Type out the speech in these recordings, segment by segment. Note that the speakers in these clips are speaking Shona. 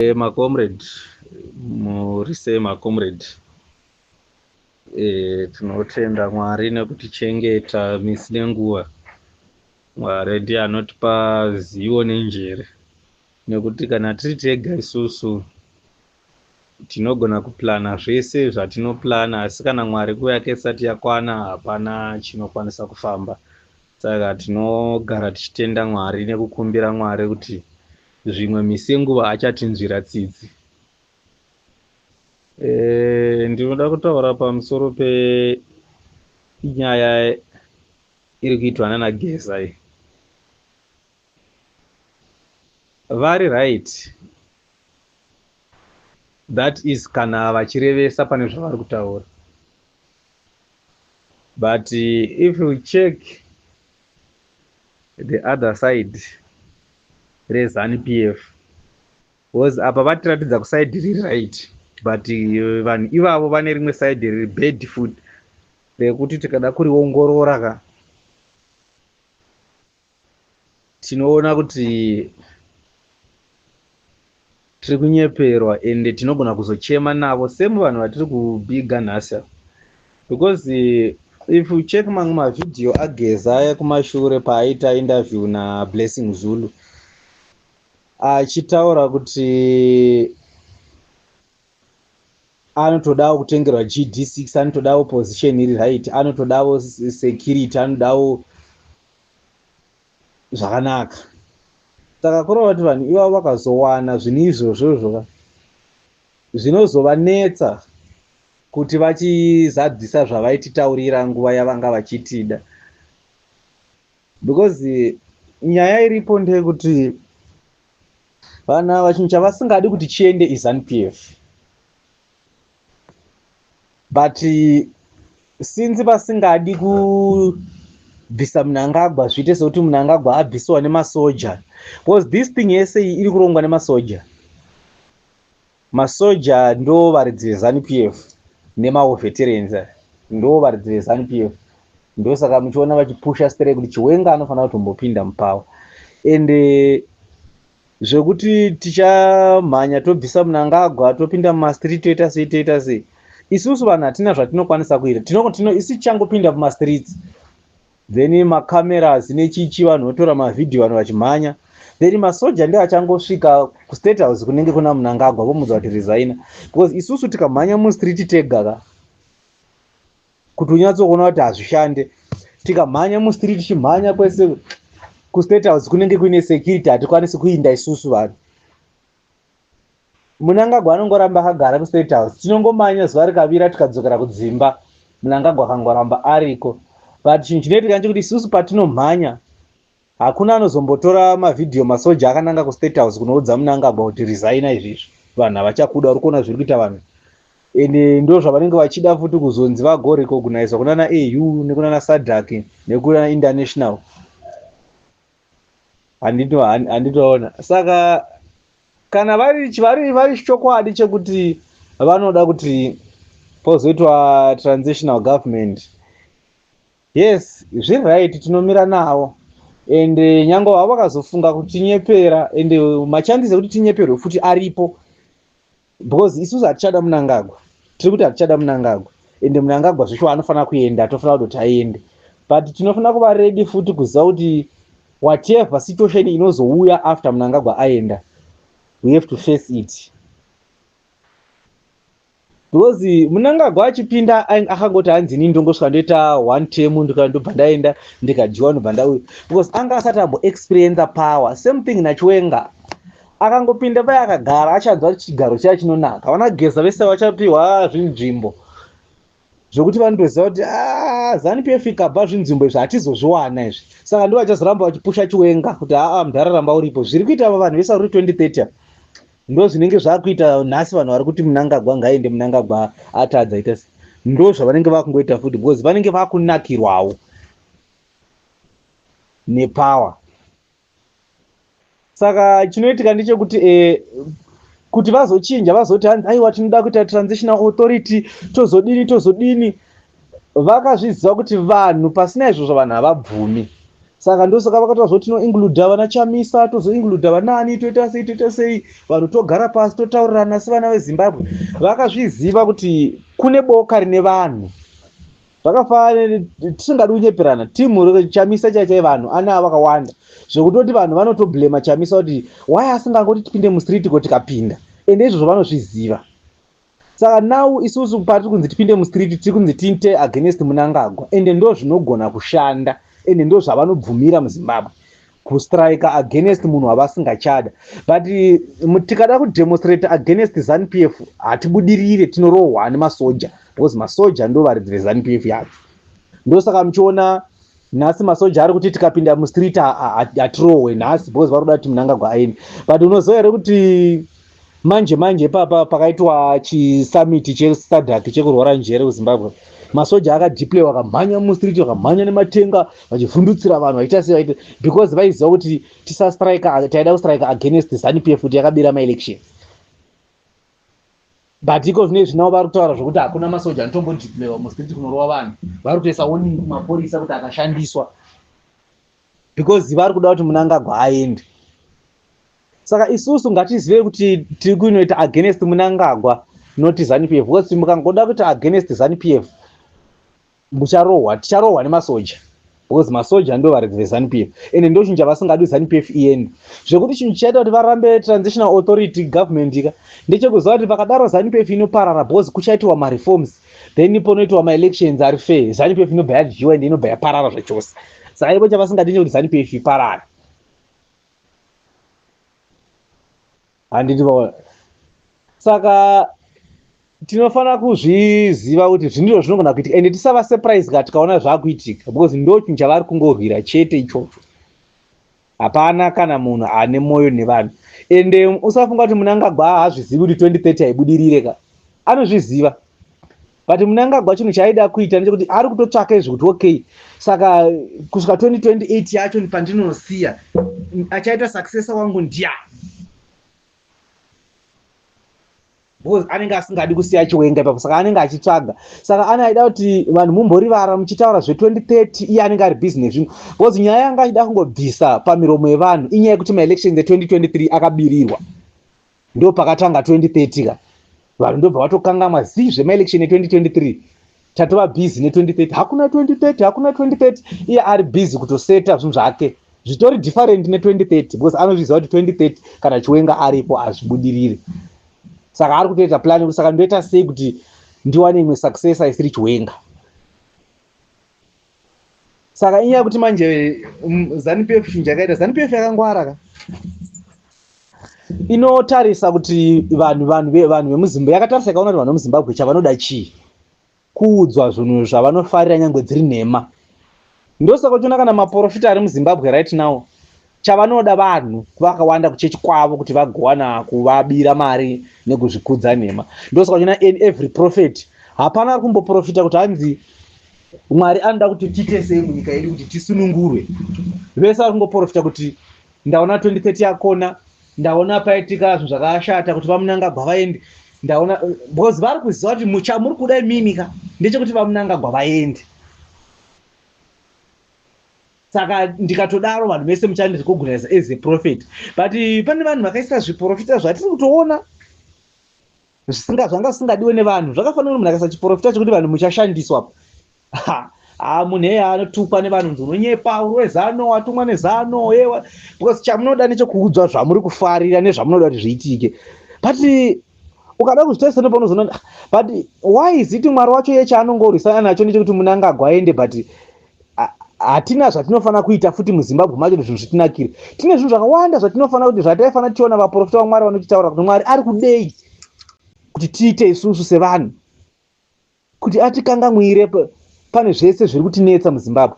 Macomrade, muri sei macomrade? Tinotenda Mwari nekutichengeta misi nenguva. Mwari ndiye anotipa zivo nenjere, nekuti kana tiri tega isusu tinogona kuplana zvese zvatinoplana, asi kana Mwari nguva yake isati yakwana hapana chinokwanisa kufamba. Saka tinogara tichitenda Mwari nekukumbira Mwari kuti zvimwe misi yenguva achatinzwira tsitsi. Ndinoda kutaura pamusoro penyaya iri kuitwa nana Geza iyi. Vari right, that is kana vachirevesa pane zvavari kutaura, but if you check the other side reZanu PF, because apa vatiratidza kuside riri right, but vanhu ivavo vane rimwe side riri bad foot rekuti tikada kuriongorora ka, tinoona kuti tiri kunyeperwa, ende tinogona kuzochema navo same vanhu vatiri kubhiga nhasi, because if you check mamwe mavhidhiyo aGeza ekumashure paaita interview naBlessing Zulu, achitaura kuti anotodawo kutengerwa GD6, anotodawo position iri right, anotodawo security, anodawo zvakanaka. Saka kureva kuti vanhu ivavo vakazowana zvinhu izvozvozvo, zvinozovanetsa kuti vachizadzisa zvavaititaurira nguva yavanga vachitida, because nyaya iripo ndeyekuti vanhu ava chinhu chavasingadi kuti chiende iZanu PF. But since vasingadi kubvisa Munangagwa, zviite sekuti Munangagwa abvisiwa nemasoja, because this thing yese iyi iri kurongwa nemasoja. Masoja ndo varidzi veZanu PF, nemawar veterans ndo varidzi veZanu PF. Ndosaka muchiona vachipusha straight kuti Chiwenga anofanira kutombopinda mupower. Ende zvekuti tichamhanya tobvisa Munangagwa, topinda mumastreet, toita sei, toita sei, isusu vanhu hatina zvatinokwanisa kuita. Isu tichangopinda mumastreets, then macameras nechichi, vanhu votora mavhidhiyo, vanhu vachimhanya, then masoja ndio achangosvika kuState House kunenge kuna Munangagwa, vomudza kuti resigna, because isusu tikamhanya mustreet tega ka, kuti unyatsokuona kuti hazvishande, tikamhanya mustreet, tichimhanya kwese, kuState House kunenge kuine security, hatikwanisi kuinda isusu vanhu. Munangagwa anongoramba akagara kuState House. Tinongomanya zuva rikavira, tikadzokera kudzimba, Munangagwa akangoramba ariko. But chinhu chinoitika ndechekuti isusu patinomhanya, hakuna anozombotora mavhidhiyo masoja akananga kuState House kunoudza Munangagwa kuti resigna, izvizvi vanhu havachakuda, uri kuona zviri kuita vanhu. Ende ndo zvavanenge vachida futi, kuzonzi vagorecognizwa kunana AU nekunana SADC nekunana international. Handitoona. Saka kana vari chokwadi chekuti vanoda kuti pozoitwa transitional government, yes, zviri right, tinomira navo. Ende nyange vavo vakazofunga kutinyepera, ende machances ekuti tinyeperwe futi aripo, because isusu hatichada Munangagwa. Tiri kuti hatichada Munangagwa, ende Munangagwa zvishuwa anofanira kuenda, tofanira kutoti aende. But tinofanira kuva ready futi kuziva kuti whatever situation inozouya after Munangagwa aenda, we have to face it, because Munangagwa achipinda akangoti, "Hanzi ini ndongosvika ndoita one term, ndobva ndaenda, ndikadyiwa, ndobva ndauya," because anga asati amboexperienca power. Same thing naChiwenga, akangopinda pai akagara, achanzwa chigaro chiya chinonaka. Vanageza vese vachapiwa zvinzvimbo zvokuti vanotoziva kuti, ah, ZANU PF ikabva, zvinzvimbo izvi hatizozviwana izvi. Saka ndo vachazoramba vachipusha Chiwenga kuti, "Aa, mudhara, uripo." Zviri kuita vanhu vese vari 2030 ndo zvinenge zvakuita nhasi. Vanhu vari kuti Munangagwa ngaende, Munangagwa atadza, ita se ndo zvavanenge vakungoita futi, because vanenge vakunakirwawo nepower. Saka chinoitika ndechekuti kuti vazochinja, vazoti hanzi, "Aiwa, tinoda kuita transitional authority," tozodini, tozodini, vakazviziva kuti vanhu pasina izvozvo vanhu havabvumi. Saka ndosaka vakataura zvoti tinoincluda vana Chamisa, tozoincluda vanani, toita sei, toita sei, vanhu togara pasi totaurirana sevana veZimbabwe. Vakazviziva kuti kune boka rine vanhu zvakafanana, tisingadi kunyeperana, timu Chamisa chai chai vanhu ana vakawanda zvekutoti vanhu vanotoblema Chamisa kuti why asingangoti tipinde mustreet ko tikapinda. Ende izvozvo vanozviziva. Saka now isusu patiri kunzi tipinde mustreet, tiri kunzi tiite against Munangagwa, ende ndo zvinogona kushanda, ende ndo zvavanobvumira muZimbabwe, kustrika against munhu wavasingachada. But tikada kudemonstrate against ZANU PF hatibudirire, tinorohwa nemasoja, because masoja ndo varidzi veZANU PF yacho. Ndosaka muchiona nhasi masoja ari kuti tikapinda mustreet hatirohwe nhasi, because vari kuda kuti Munangagwa aende. But unoziva here kuti manje manje papa pakaitwa chisummit cheSADC chekurwara njere kuZimbabwe, masoja akadeploy, vakamhanya mustreet, vakamhanya nematenga, vachivhundutsira vanhu, vachiita sei vaita, because vaiziva kuti tisastrike, taida kustrike against ZANU PF kuti yakabira maelections. But iko zvino izvi navo vari kutaura zvokuti hakuna masoja anotombodeploywa mustreet kunorova vanhu. Vari kutoisa warning kumapurisa kuti akashandiswa, because vari kuda kuti Munangagwa aende. Saka isusu ngatizivei kuti tiri kuinoita against Munangagwa, not ZANU PF, because mukangoda kuita against ZANU PF mucharohwa, ticharohwa nemasoja, because masoja ndo varidzi veZANU PF, ende ndo chinhu chavasingadi, ZANU PF iende. Zvekuti chinhu chichaita kuti varambe transitional authority government ka ndechekuziva kuti vakadaro ZANU PF inoparara, because kuchaitiwa mareforms, then ponoitiwa maelections ari fair, ZANU PF inobva yadyiwa ende inobva yaparara zvachose. Saka ivo chavasingadi ndechekuti ZANU PF iparare, handiti vaona? Saka tinofanira kuzviziva kuti zvindizvo zvinogona kuitika, ende tisava surprise ka tikaona zvaakuitika, because ndo chinhu chavari kungorwira chete ichocho. Hapana kana munhu ane mwoyo nevanhu. Ende usafunga kuti Munangagwa haazvizivi kuti 2030 haibudirire ka, anozviziva. But Munangagwa chinhu chaaida kuita ndechekuti ari kutotsvaka izvi kuti okay, saka kusvika 2028 yacho pandinosiya, achaita successor wangu ndiani, because anenge asingadi kusiya Chiwenga ipapo. Saka anenge achitsvaga, saka ane aida kuti vanhu mumborivara muchitaura zve2030, iye anenge ari busy nezvinhu, because nyaya yanga achida kungobvisa pamiromo yevanhu inyaya yekuti maelections e2023 akabirirwa. Ndo pakatanga 2030 ka, vanhu ndobva vatokangamwa zii zvemaelection e2023, tatova busy ne2030. Hakuna 2030, hakuna 2030. Iye ari busy kutoseta zvinhu zvake zvitori different ne2030, because anozviziva kuti 2030 kana Chiwenga aripo hazvibudirire. Saka ari kutoita plan kuti saka ndoita sei kuti ndiwane imwe successor isiri Chiwenga. Saka inyaya yekuti manje ZANU PF, chinhu chakaita ZANU PF yakangwara ka, inotarisa kuti vanhu vemuZimbabwe, yakatarisa ikaona kuti vanhu vemuZimbabwe chavanoda chii? Kuudzwa zvinhu zvavanofarira, nyange dziri nhema. Ndosaka uchiona kana maprofita ari muZimbabwe right now, chavanoda vanhu vakawanda kuchechi kwavo kuti vagowana kuvabira mari nekuzvikudza nhema. Ndosaka uchiona every prophet, hapana ari kumboprofita kuti hanzi Mwari anoda kuti tiite sei munyika yedu kuti tisunungurwe. Vese vari kungoprofita kuti ndaona 2030 yakona, ndaona paitika zvinhu zvakashata kuti vaMunangagwa vaende, ndaona, because vari kuziva kuti chamuri kuda imimi ka ndechekuti vaMunangagwa vaende. Saka ndikatodaro vanhu vese muchandirecognize as a prophet. But pane vanhu vakaisa zviprofita zvatiri kutoona zvisinga zvanga zvisingadiwe nevanhu. Zvakafanira kuti munhu akaisa chiprofita chekuti vanhu muchashandiswa, ha, munhu eye anotukwa nevanhu, nzi unonyepa, uri wezano, watumwa nezano yewa, because chamunoda ndechekuudzwa zvamuri kufarira nezvamunoda kuti zviitike. But ukada kuzvitarisa ndopaunozoona, but why is it Mwari wacho iye chaanongorwisana nacho ndechekuti Munangagwa aende? But hatina zvatinofanira kuita futi muZimbabwe macho kuti zvinhu zvitinakire. Tine zvinhu zvakawanda zvatinofanira kuti zvataifanira tichiona vaprofita vaMwari vanochitaura kuti Mwari ari kudei kuti tiite isusu sevanhu kuti atikangamwire pane zvese zviri kutinetsa muZimbabwe.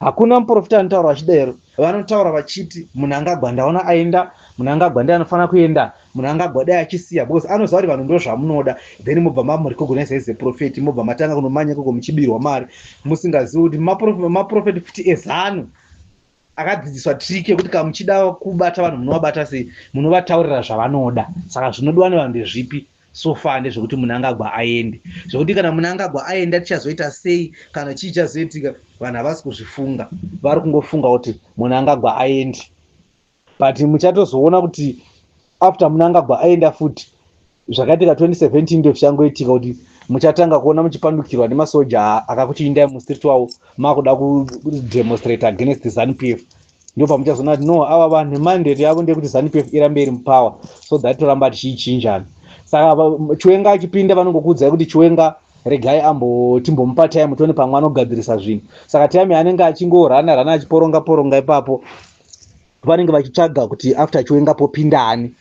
Hakuna muprofita anotaura vachidaro. Vanotaura vachiti Munangagwa ndaona aenda, Munangagwa ndiye anofanira kuenda, Munangagwa dai achisiya, because anoziva kuti vanhu ndo zvamunoda. Then mobva mamurecognize as a prophet, mobva matanga kunomanya ikoko muchibirwa mari musingazivi kuti maprofeti futi ezanu akadzidziswa trick yekuti kana muchida kubata vanhu munovabata sei? Munovataurira zvavanoda. Saka zvinodiwa nevanhu ndezvipi? So far ndezvekuti Mnangagwa aende. Zvekuti kana Mnangagwa aenda tichazoita sei, kana chii chazoitika, vanhu havasi kuzvifunga. Vari kungofunga kuti Mnangagwa aende, but muchatozoona kuti after Mnangagwa aenda futi, zvakaitika 2017 ndo zvichangoitika, kuti muchatanga kuona muchipandukirwa nemasoja akakuchiindai mustreet wavo, makuda kudemonstrate against ZANU PF. Ndo pamuchazoona kuti no, ava vanhu mandate yavo ndeyekuti ZANU PF irambe iri mupower so that toramba tichiichinjana. Saka Chiwenga achipinda, vanongokuudzai kuti Chiwenga regai ambotimbomupa time, tione pamwe anogadzirisa zvinhu. Saka time yaanenge achingorana rana, achiporonga poronga ipapo, vanenge vachitsvaga kuti after Chiwenga popinda ani.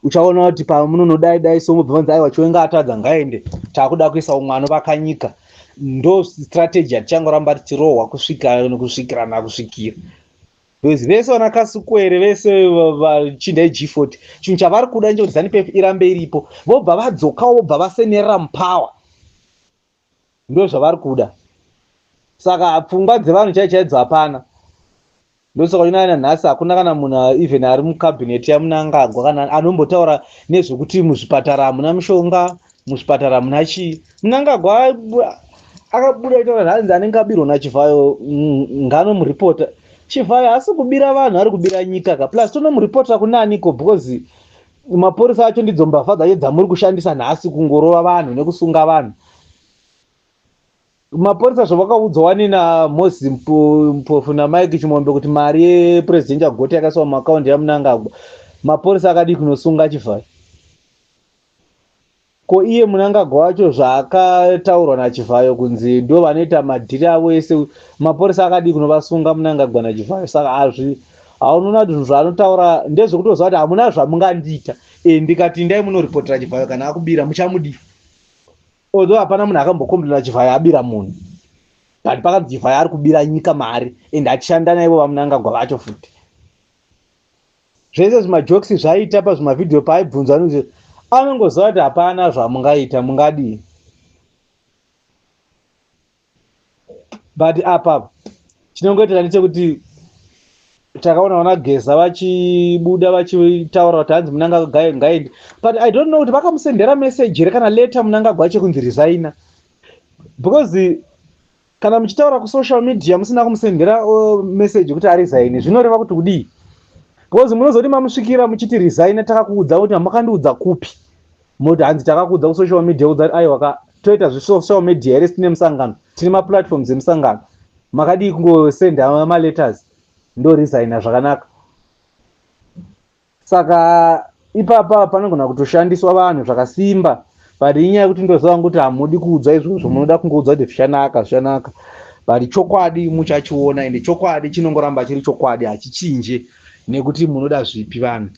Uchaona kuti pamunonodai dai so, mobva vanzi, "Aiwa, Chiwenga atadza, ngaende, taakuda kuisa umwe anovaka nyika." Ndo strategy yatichangoramba tichirohwa kusvika kusvikirana kusvikira, because vese vana Kasukwere, vese vachinda G40, chinhu chavari kuda ndechekuti ZANU PF irambe iripo, vobva vadzokawo, vobva vasenerera mupower. Ndo zvavari kuda. Saka pfungwa dzevanhu chai chaidzo hapana. Ndosaka uinaana nhasi hakuna kana munhu even ari mucabinet yaMnangagwa kana anombotaura nezvekuti muzvipatara hamuna mishonga, muzvipatara hamuna chii. Mnangagwa akabuda itaura hanzi anenge abirwa naChivhayo, nganomuripota. Chivhayo haasi kubira vanhu, ari kubira nyika ka. Plus tonomuripota kunaniko? Because mapurisa acho ndidzo mbavha dzacho dzamuri kushandisa nhasi kungorova vanhu nekusunga vanhu. Mapurisa zvavakaudzwa wani naMoses Mpofu naMike Chimombe kuti mari yepresidential goat yakaiswa mumaakaundi yaMnangagwa, mapurisa akadii kunosunga Chivhayo? Ko iye Mnangagwa wacho zvaakataurwa naChivhayo kunzi ndo vanoita madhiri avo ese, mapurisa akadii kunovasunga Mnangagwa naChivhayo? Saka hazvi haunoona kuti zvinhu zvaanotaura ndezvekutoziva kuti hamuna zvamungandiita. Ndikati ndai munoripotera Chivhayo kana akubira, muchamudii? Although hapana munhu akambocomplaina Chivhayo abira munhu, but pakanzi Chivhayo ari kubira nyika mari and achishanda naivo vaMnangagwa vacho futi. Zvese zvimajokes zvaita pazvimavhidhiyo paaibvunzwa, anonzi anongoziva kuti hapana zvamungaita, mungadii? But apa chinongoitika ndechekuti takaona vana Geza vachibuda vachitaura kuti hanzi Mnangagwa ngaende, but I don't know kuti vakamusendera message here kana letter Mnangagwa acho kunzi resigna, because kana muchitaura kusocial media musina kumusendera message kuti aresign, zvinoreva kuti kudii? Because munozoti mamusvikira muchiti resign, takakuudza kuti makandiudza kupi? Moti hanzi takakuudza kusocial media. Udza aiwa ka, toita zvesocial media here? Tine musangano, tine maplatforms emusangano. Makadii kungosenda maletters, ndo resigna zvakanaka? Saka ipapa panogona kutoshandiswa vanhu zvakasimba, but inyaya yekuti ndoziva kuti hamudi kuudzwa izvozvo, munoda kungoudzwa kuti zvichanaka, zvichanaka. But chokwadi muchachiona, ende chokwadi chinongoramba chiri chokwadi, hachichinje nekuti munoda zvipi vanhu.